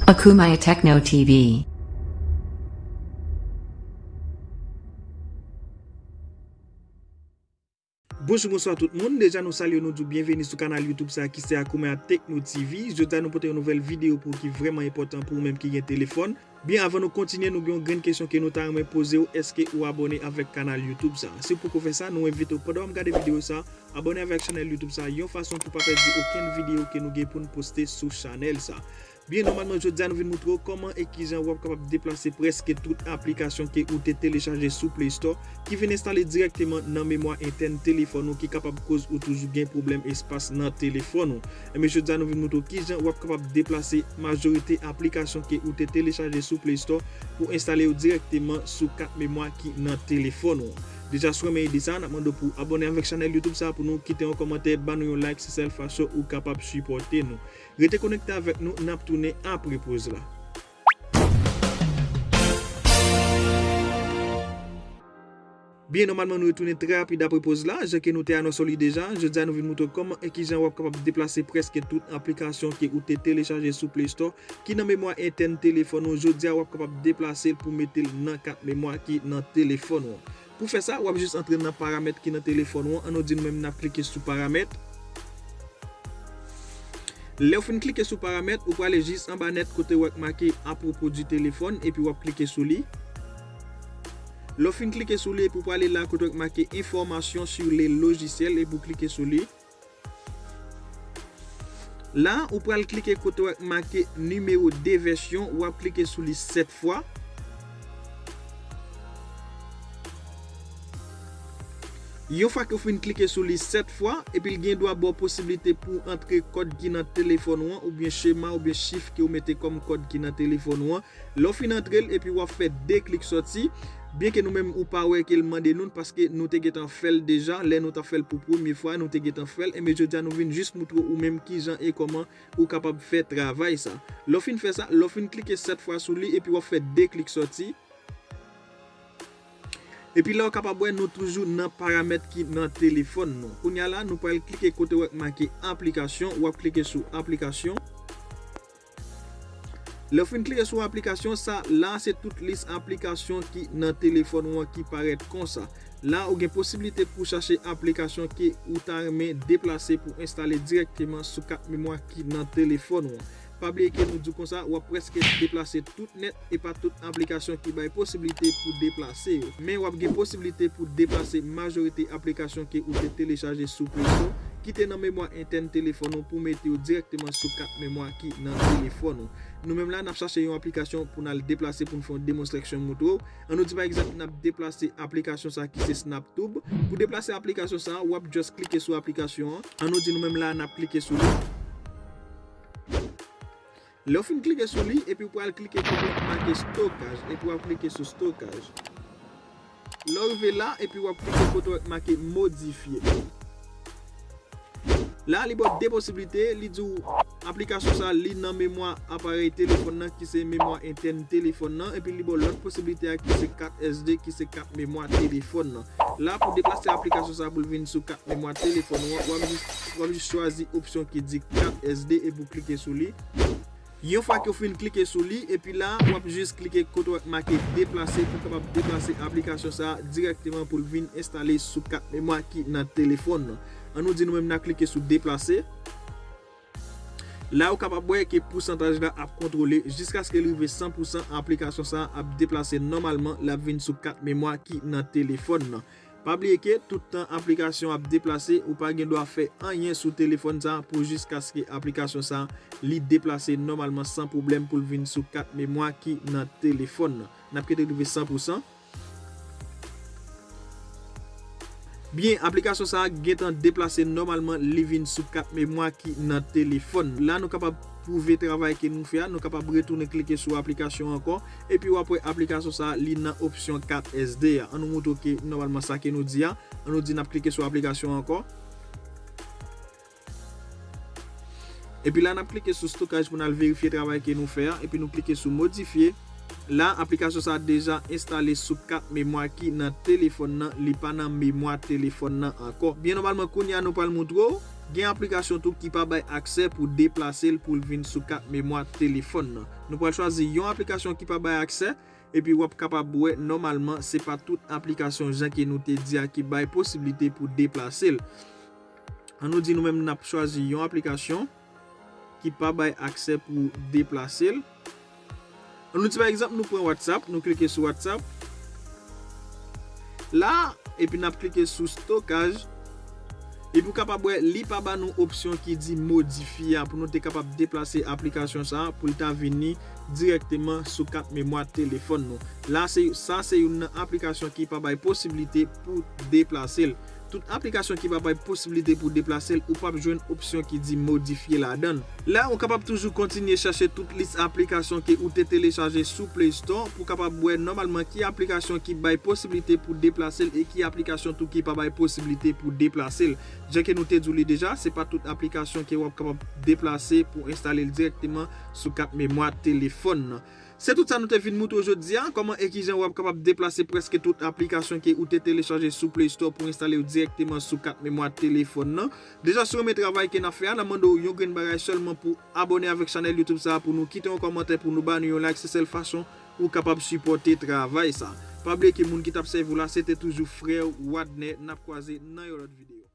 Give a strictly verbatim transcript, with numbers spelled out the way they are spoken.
Akumaya Techno T V. Bonjou, bonswa tout moun. Deja nou salye w, nou di w byenveni sou kanal YouTube sa ki se Akumaya Techno T V. Jodi a nou pote yon nouvèl videyo pou w ki vrèman enpòtan pou ou menm ki gen telefòn. Byen, avan nou kontinye, nou gen yon grenn kesyon ke nou ta renmen poze w. Èske ou abòne avèk kanal YouTube sa? Si w poko fè sa, nou envite w pandan w ap gade videyo sa, abòne avèk chanèl YouTube sa yon fason pou pa pèdi okenn videyo ke nou gen pou n poste sou chanèl sa. Byen, nòmalman, jodi a nou vin moutre w kòman e kijan w ap kapab deplase prèske tout aplikasyon ke ou te telechaje sou Play Store ki vin enstale dirèkteman nan memwa entèn telefòn ou ki kapab koz ou toujou gen pwoblèm espas nan telefòn ou. Enben, jodi a nou vin moutre w kijan w ap kapab deplase majorite aplikasyon ke ou te telechaje sou Play Store pou enstale yo dirèkteman sou kat memwa ki nan telefòn ou. Deja, si w renmen ide sa, n ap mande w pou w abòne avèk chanèl YouTube sa pou nou, kite yon kòmantè, ban nou yon like, se sèl fason ou kapab sipòte nou. Rete konekte avèk nou, n ap tounen apre poz la. Byen, nòmalman, nou retounen trè rapid apre poz la. Jan ke nou te anonse w li deja, jodi a nou vin moutre w kòman e kijan w ap kapab deplase prèske tout aplikasyon ke ou te telechaje sou Play Store ki nan memwa entèn telefòn ou. Jodi a, w ap kapab deplase l pou mete l nan kat memwa ki nan telefòn ou. Pou fè sa, w ap jis antre nan paramèt ki nan telefòn ou an. Ann nou di nou menm n ap klike sou paramèt. Lè w fin klike sou paramèt, ou prale jis anba nèt kote w wè k make à propos du téléphone epi w ap klike sou li. Lè w fin klike sou li epi w prale la kote w wè k make information sur les logiciels epi w klike sou li. La, ou pral klike kote w wè k make numéro de version, w ap klike sou li sèt fwa. Yon fwa ke w fin klike sou li sèt fwa, epi l gen dwa ba w posiblite pou w antre kòd ki nan telefòn ou an, oubyen chema, oubyen chif ke w mete kòm kòd ki nan telefòn ou an. Lè w fin antre l, epi w ap fè de klik sòti, byen ke nou menm ou pa wè ke l mande nou l, paske nou te gentan fè l deja, lè nou t ap fè l pou premye fwa, nou te gentan fè l, enben jodi a nou vin jis moutre w ou menm kijan e kòman ou kapab fè travay sa. Lè w fin fè sa, lè w fin klike sèt fwa sou li, epi w ap fè de klik sòti. Epi la, w kapab wè nou toujou nan paramèt ki nan telefòn nou. Kounye a la, nou pral klike kote w wè k make aplikasyon. W ap klike sou aplikasyon. Lè w fin klike sou aplikasyon, sa la se tout lis aplikasyon ki nan telefòn ou an ki parèt konsa. La, ou gen posiblite pou chache aplikasyon ke ou ta renmen deplase pou enstale dirèkteman sou kat memwa ki nan telefòn ou an. Pa bliye ke nou di w konsa, w ap prèske deplase tout nèt, e pa tout aplikasyon ki bay posiblite pou deplase yo. Men w ap gen posiblite pou deplase majorite aplikasyon ke ou te telechaje sou Play Store, ki te nan memwa entèn telefòn ou pou mete yo dirèkteman sou kat memwa ki nan telefòn ou. Nou menm la, n ap chache yon aplikasyon pou n al deplase pou n fè yon demonstrasyon moutre w. Ann nou di pa egzanp, n ap deplase aplikasyon sa ki se SnapTube. Pou deplase aplikasyon sa, w ap just klike sou aplikasyon an. Ann nou di nou menm la, n ap klike sou li. Lè w fin klike sou li, epi w pral klike kote w make stokaj, epi w ap klike sou stokaj. Lè w rive la, epi w ap klike kote w make modifye. La, li ba w de posiblite, li di w aplikasyon sa, li nan memwa aparèy telefòn nan, ki se memwa entèn telefòn nan, epi li ba w lòt posiblite a, ki se kat S D, ki se kat memwa telefòn nan. La, pou deplase aplikasyon sa pou l vin sou kat memwa telefòn ou an, w ap jis, w ap jis chwazi opsyon ki di kat S D epi w klike sou li. Yon fwa ke w fin klike sou li, epi la, w ap jis klike kote w wè k make deplase pou w kapab deplase aplikasyon sa a dirèkteman pou l vin enstale sou kat memwa ki nan telefòn nan. Ann nou di nou menm n a klike sou deplase. La, ou kapab wè ke pousantaj la ap kontwole jiskaske l rive san pousan, aplikasyon sa a ap deplase nòmalman, l ap vin sou kat memwa ki nan telefòn nan. Pa bliye ke tout tan aplikasyon ap deplase, ou pa gen dwa fè anyen sou telefòn sa pou jiskaske aplikasyon sa li deplase nòmalman san pwoblèm pou l vin sou kat memwa ki nan telefòn nan. N ap kite l rive san pousan. Byen, aplikasyon sa a gentan deplase nòmalman, li vin sou kat memwa ki nan telefòn. La, nou kapab pwouve travay ke nou fè a, nou kapab retounen klike sou aplikasyon ankò, epi w ap wè aplikasyon sa a, li nan opsyon kat S D a. Ann nou moutre w ke nòmalman sa ke nou di a. Ann nou di n ap klike sou aplikasyon ankò. Epi la, n ap klike sou stokaj pou n al verifye travay ke nou fè a, epi nou klike sou modifye. La, aplikasyon sa a deja enstale sou kat memwa ki nan telefòn nan, li pa nan memwa telefòn nan ankò. Byen nòmalman, kounye a nou pral moutre w Gen aplikasyon tou ki pa bay aksè pou deplase l pou l vin sou kat memwa telefòn nan. Nou pral chwazi yon aplikasyon ki pa bay aksè, epi w ap kapab wè nòmalman se pa tout aplikasyon jan ke nou te di a ki bay posiblite pou deplase l. An nou di nou menm n ap chwazi yon aplikasyon ki pa bay aksè pou deplase l. An nou di pa egzanp nou pran WhatsApp, nou klike sou WhatsApp. La, epi n ap klike sou stokaj. Epi w kapab wè li pa ba nou opsyon ki di modifye a pou nou te kapab deplase aplikasyon sa a pou l ta vini dirèkteman sou kat memwa telefòn nou. La se sa se youn nan aplikasyon ki pa bay posiblite pou deplase l. Tout aplikasyon ki pa bay posiblite pou deplase l, ou p ap jwenn opsyon ki di modifye ladan l. La, ou kapab toujou kontinye chache tout lis aplikasyon ke ou te telechaje sou Play Store pou kapab wè nòmalman ki aplikasyon ki bay posiblite pou deplase l e ki aplikasyon tou ki pa bay posiblite pou deplase l. Jan ke nou te di w li deja, se pa tout aplikasyon ke w ap kapab deplase pou enstale l dirèkteman sou kat memwa telefòn nan. Se tout sa nou te vin moutre w jodi a, kòman e kijan w ap kapab deplase prèske tout aplikasyon ke ou te telechaje sou Play Store pou enstale yo dirèkteman sou kat memwa telefòn nan. Deja si w renmen travay ke n ap fè a, n ap mande w yon grenn bagay sèlman pou abòne avèk chanèl YouTube sa a, pou nou kite yon kòmantè, pou nou ba nou yon like, se sèl fason ou kapab sipòte travay sa. Pa bliye ke moun ki t ap sèvi w la, se te toujou frè w Wadner, n ap kwaze nan yon lòt videyo.